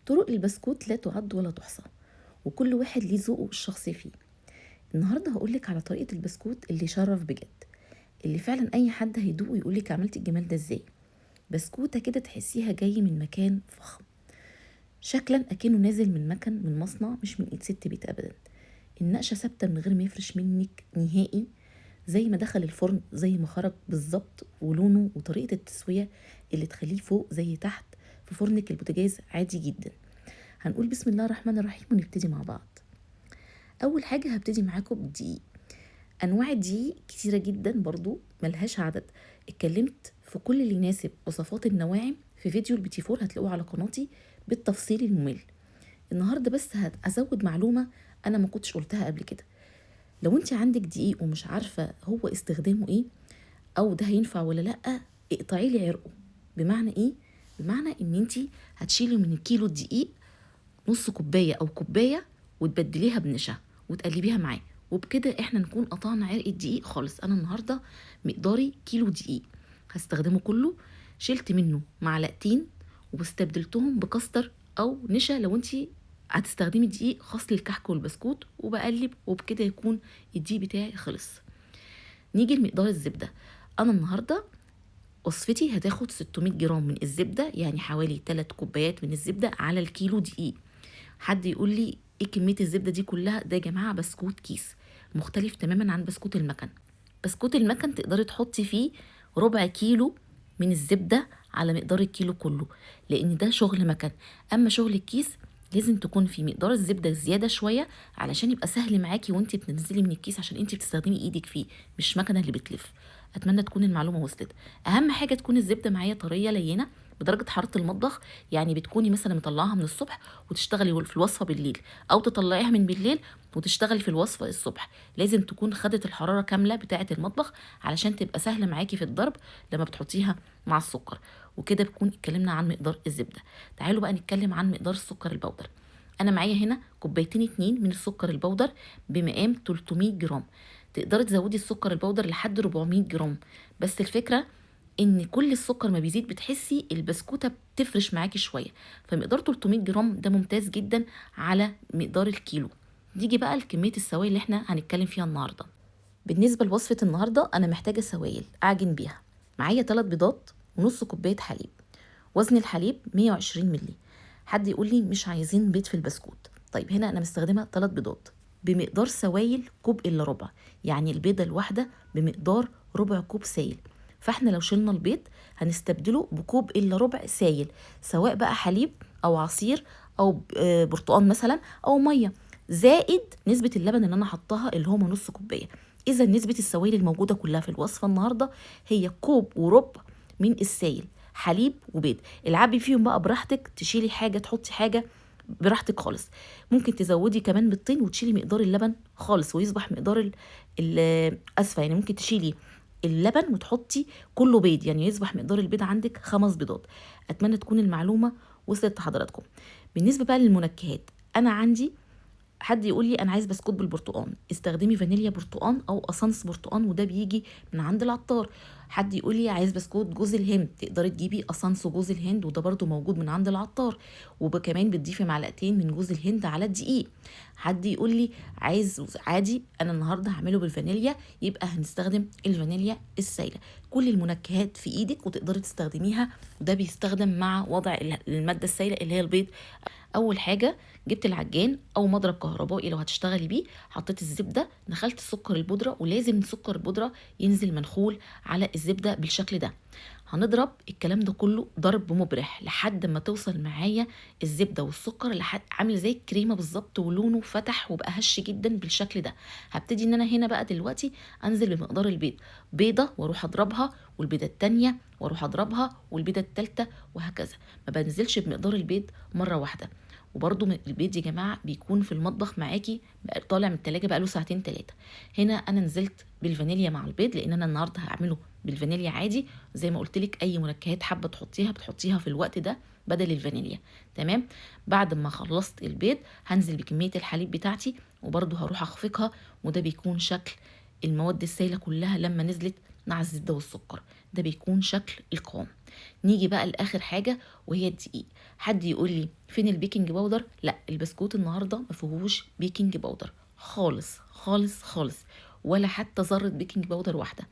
طرق البسكوت لا تعد ولا تحصى، وكل واحد ليه ذوقه الشخصي فيه. النهارده هقولك على طريقه البسكوت اللي يشرف بجد، اللي فعلا اي حد هيدوقه يقولك عملت الجمال ده ازاي. بسكوته كده تحسيها جاي من مكان فخم، شكلا اكنه نازل من مكان، من مصنع، مش من ايد ست بيت ابدا. النقشه ثابتة من غير ما يفرش منك نهائي، زي ما دخل الفرن زي ما خرج بالظبط، ولونه وطريقه التسوية اللي تخليه فوق زي تحت في فرنك البوتاجاز عادي جدا. هنقول بسم الله الرحمن الرحيم ونبتدي مع بعض. اول حاجة هبتدي معاكم بالدقيق. انواع الدقيق كتيرة جدا برضو ملهاش عدد، اتكلمت في كل اللي يناسب وصفات النواعم في فيديو البيتي فور، هتلاقوه على قناتي بالتفصيل الممل. النهارده بس هزود معلومة انا ما كنتش قلتها قبل كده. لو انت عندك دقيق ومش عارفه هو استخدامه ايه او ده هينفع ولا لا، اقطعي لي عرقه. بمعنى ايه؟ بمعنى ان انت هتشيلي من الكيلو الدقيق نص كوباية او كوباية وتبدليها بنشا وتقلبيها معاه، وبكده احنا نكون قطعنا عرق الدقيق خالص. انا النهارده مقداري كيلو دقيق هستخدمه كله، شلت منه معلقتين واستبدلتهم بكاستر او نشا لو انت هتستخدمي دقيق خاص للكحك والبسكوت، وبقلب، وبكده يكون الدقيق بتاعي خلص. نيجي لمقدار الزبدة. انا النهارده وصفتي هتاخد 600 جرام من الزبدة، يعني حوالي 3 كوبايات من الزبدة على الكيلو دقيق. حد يقول لي ايه كمية الزبدة دي كلها؟ ده يا جماعة بسكوت كيس، مختلف تماما عن بسكوت المكن. بسكوت المكن تقدري تحطي فيه ربع كيلو من الزبدة على مقدار الكيلو كله، لان ده شغل مكن. اما شغل الكيس لازم تكون في مقدار الزبدة زيادة شوية علشان يبقى سهل معاكي وانتي بتنزلي من الكيس، عشان انتي بتستخدمي ايدك فيه مش مكنه اللي بتلف. اتمنى تكون المعلومة وصلت. اهم حاجة تكون الزبدة معايا طرية لينه بدرجة حرارة المطبخ، يعني بتكوني مثلا مطلعاها من الصبح وتشتغلي في الوصفة بالليل، او تطلعيها من بالليل وتشتغلي في الوصفة الصبح. لازم تكون خدت الحرارة كاملة بتاعه المطبخ علشان تبقى سهلة معاكي في الضرب لما بتحطيها مع السكر. وكده بكون اتكلمنا عن مقدار الزبدة. تعالوا بقى نتكلم عن مقدار السكر البودر. انا معايا هنا كوبايتين 2 من السكر البودر بمقام 300 جرام. تقدري تزودي السكر البودر لحد 400 جرام، بس الفكرة ان كل السكر ما بيزيد بتحسي البسكوته بتفرش معاكي شوية، فمقدار 300 جرام ده ممتاز جدا على مقدار الكيلو. نيجي بقى لكميه السوائل اللي احنا هنتكلم فيها النهارده. بالنسبة لوصفه النهارده انا محتاجه سوائل اعجن بيها. معايا 3 بيضات ونص كوباية حليب. وزن الحليب 120 مللي. حد يقول لي مش عايزين بيض في البسكوت، طيب هنا انا مستخدمة 3 بيضات بمقدار سوائل كوب الا ربع، يعني البيضة الواحدة بمقدار ربع كوب سائل. فاحنا لو شلنا البيض هنستبدله بكوب الا ربع سائل، سواء بقى حليب او عصير او برتقان مثلا او مية، زائد نسبه اللبن اللي انا حطاها اللي هو نص كوباية. اذا نسبه السوائل الموجودة كلها في الوصفة النهارده هي كوب وربع من السائل، حليب وبيض. العبي فيهم بقى براحتك، تشيلي حاجة تحطي حاجة براحتك خالص. ممكن تزودي كمان بيضتين وتشيلي مقدار اللبن خالص ويصبح مقدار اسفه، يعني ممكن تشيلي اللبن وتحطي كله بيض، يعني يصبح مقدار البيض عندك 5 بيضات. اتمنى تكون المعلومة وصلت لحضراتكم. بالنسبة بقى للمنكهات، انا عندي حد يقول لي انا عايز بسكوت بالبرتقان، استخدمي فانيليا برتقان او اسانس برتقان، وده بيجي من عند العطار. حد يقول لي عايز بسكوت جوز الهند، تقدري تجيبي اسانس جوز الهند، وده برده موجود من عند العطار، وكمان بتضيفي معلقتين من جوز الهند على الدقيق. حد يقول لي عايز عادي، انا النهارده هعمله بالفانيليا، يبقى هنستخدم الفانيليا السائلة. كل المنكهات في ايدك وتقدري تستخدميها، وده بيستخدم مع وضع المادة السائلة اللي هي البيض. اول حاجة جبت العجان او مضرب كهربائي لو هتشتغلي بيه، حطيت الزبدة، نخلت السكر البودره، ولازم سكر البودره ينزل منخول على الزبدة بالشكل ده. هنضرب الكلام ده كله ضرب مبرح لحد ما توصل معايا الزبدة والسكر لحد عامل زي الكريمة بالظبط، ولونه فتح وبقى هش جدا بالشكل ده. هبتدي ان انا هنا بقى دلوقتي انزل بمقدار البيض، بيضة واروح اضربها، والبيضة الثانية واروح اضربها، والبيضة الثالثة، وهكذا. ما بنزلش بمقدار البيض مرة واحدة. وبرده البيض يا جماعة بيكون في المطبخ معاكي طالع من التلاجة بقاله ساعتين 3. هنا انا نزلت بالفانيليا مع البيض لان انا النهارده هعمله بالفانيليا عادي، زي ما قلت لك اي منكهات حابة تحطيها بتحطيها في الوقت ده بدل الفانيليا. تمام. بعد ما خلصت البيض هنزل بكمية الحليب بتاعتي، وبرده هروح اخفقها، وده بيكون شكل المواد السائلة كلها لما نزلت مع الزبدة والسكر. ده بيكون شكل القوام. نيجي بقى لاخر حاجة وهي الدقيق. حد يقول لي فين ال baking powder؟ لا، البسكوت النهارده ما فيهوش baking powder خالص خالص خالص، ولا حتى ذره baking powder واحدة.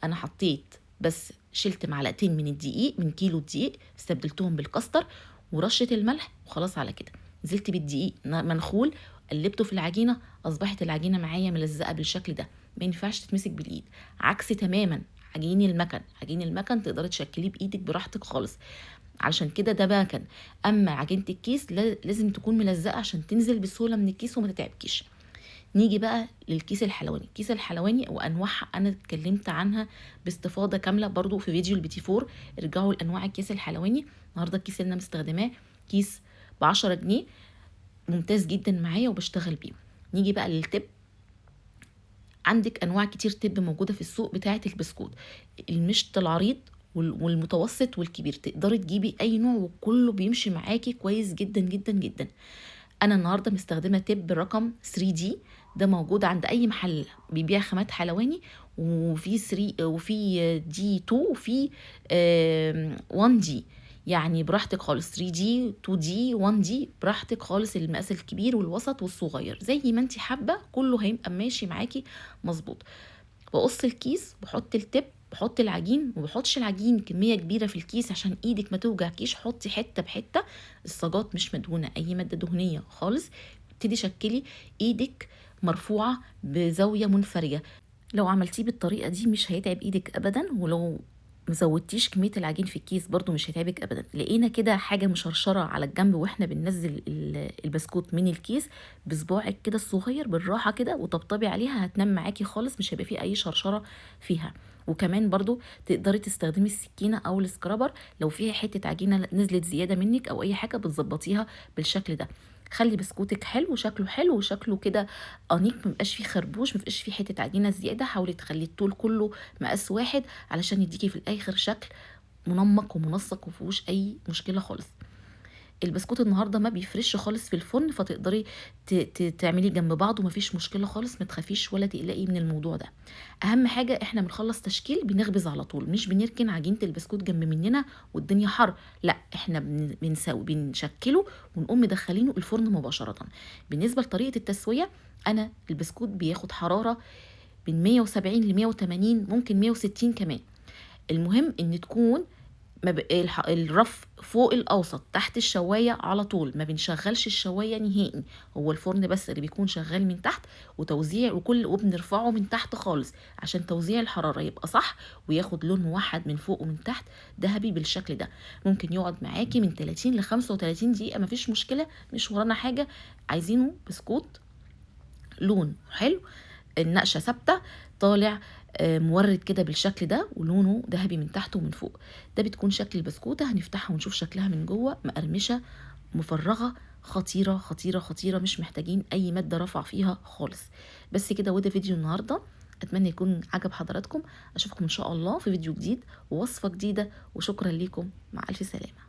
انا حطيت بس، شلت معلقتين من الدقيق، من كيلو دقيق استبدلتهم بالكاستر ورشه الملح وخلاص على كده. نزلت بالدقيق منخول، قلبته في العجينة، اصبحت العجينة معايا ملزقه بالشكل ده، ما ينفعش تتمسك بالايد، عكس تماما عجين المكن. عجين المكن تقدري تشكليه بايدك براحتك خالص، علشان كده ده مكن. اما عجينه الكيس لازم تكون ملزقه عشان تنزل بسهولة من الكيس وما تتعبكيش. نيجي بقى للكيس الحلواني. الكيس الحلواني وانواعها انا اتكلمت عنها باستفاضة كاملة برضو في فيديو البيتي فور، ارجعوا لانواع الكيس الحلواني. النهارده الكيس اللي انا مستخدماه كيس ب10 جنيه، ممتاز جدا معايا وبشتغل بيه. نيجي بقى لل tip. عندك انواع كتير tip موجودة في السوق بتاعه البسكوت، المشط العريض والمتوسط والكبير، تقدري تجيبي اي نوع وكله بيمشي معاكي كويس جدا جدا جدا. انا النهارده مستخدمة tip رقم 3D، ده موجود عند اي محل بيبيع خامات حلواني، وفي 3 وفي D 2 وفي 1D، يعني براحتك خالص 3D 2D 1D براحتك خالص، المقاس الكبير والوسط والصغير زي ما انت حابة، كله هيبقى ماشي معاكي مظبوط. بقص الكيس، بحط ال tip، بحط العجين، وما بحطش العجين كمية كبيرة في الكيس عشان ايدك ما توجعكيش، حطي حتة بحته. الصاجات مش مدهونه اي مادة دهنية خالص. ابتدي شكلي ايدك مرفوعة بزاوية منفرجه. لو عملتيه بالطريقة دي مش هيتعب ايدك ابدا، ولو مزودتيش كمية العجين في الكيس برضو مش هيتعبك ابدا. لقينا كده حاجة مشرشره على الجنب واحنا بننزل البسكوت من الكيس، بصباعك كده الصغير بالراحة كده وطبطبي عليها، هتنام معاكي خالص، مش هيبقى فيه اي شرشره فيها. وكمان برضو تقدري تستخدمي السكينة او ال scraper لو فيها حتة عجينه نزلت زيادة منك او اي حاجة بتظبطيها بالشكل ده. خلي بسكوتك حلو، شكله حلو وشكله كده انيق، ما بقاش فيه خربوش، ما بقاش فيه حتة عجينه زيادة. حاولي تخلي الطول كله مقاس واحد علشان يديكي في الاخر شكل منمق ومنسق ومفيهوش اي مشكلة خالص. البسكوت النهارده ما بيفرش خالص في الفرن، فتقدري تعملي جنب بعض ومفيش مشكلة خالص، ما تخافيش ولا تقلقي من الموضوع ده. اهم حاجة احنا بنخلص تشكيل بنخبز على طول، مش بنركن عجينه البسكوت جنب مننا والدنيا حر، لا احنا بنشكله ونقوم مدخلينه الفرن مباشرة. بالنسبة لطريقه التسوية، انا البسكوت بياخد حرارة من 170 ل 180، ممكن 160 كمان. المهم ان تكون الرف فوق الاوسط تحت الشوايه على طول، ما بنشغلش الشوايه نهائي، هو الفرن بس اللي بيكون شغال من تحت وتوزيع وكل، وبنرفعه من تحت خالص عشان توزيع الحرارة يبقى صح وياخد لون موحد من فوق ومن تحت ذهبي بالشكل ده. ممكن يقعد معاكي من 30 ل 35 دقيقة، مفيش مشكلة، مش ورانا حاجة. عايزينه بسكوت لون حلو، النقشه ثابتة، طالع مورد كده بالشكل ده ولونه ذهبي من تحت ومن فوق. ده بتكون شكل البسكوته. هنفتحها ونشوف شكلها من جوه، مقرمشه مفرغة خطيرة خطيرة خطيرة، مش محتاجين اي مادة رفع فيها خالص. بس كده، وده فيديو النهارده، اتمنى يكون عجب حضراتكم. اشوفكم ان شاء الله في فيديو جديد ووصفه جديدة، وشكرا لكم، مع الف سلامه.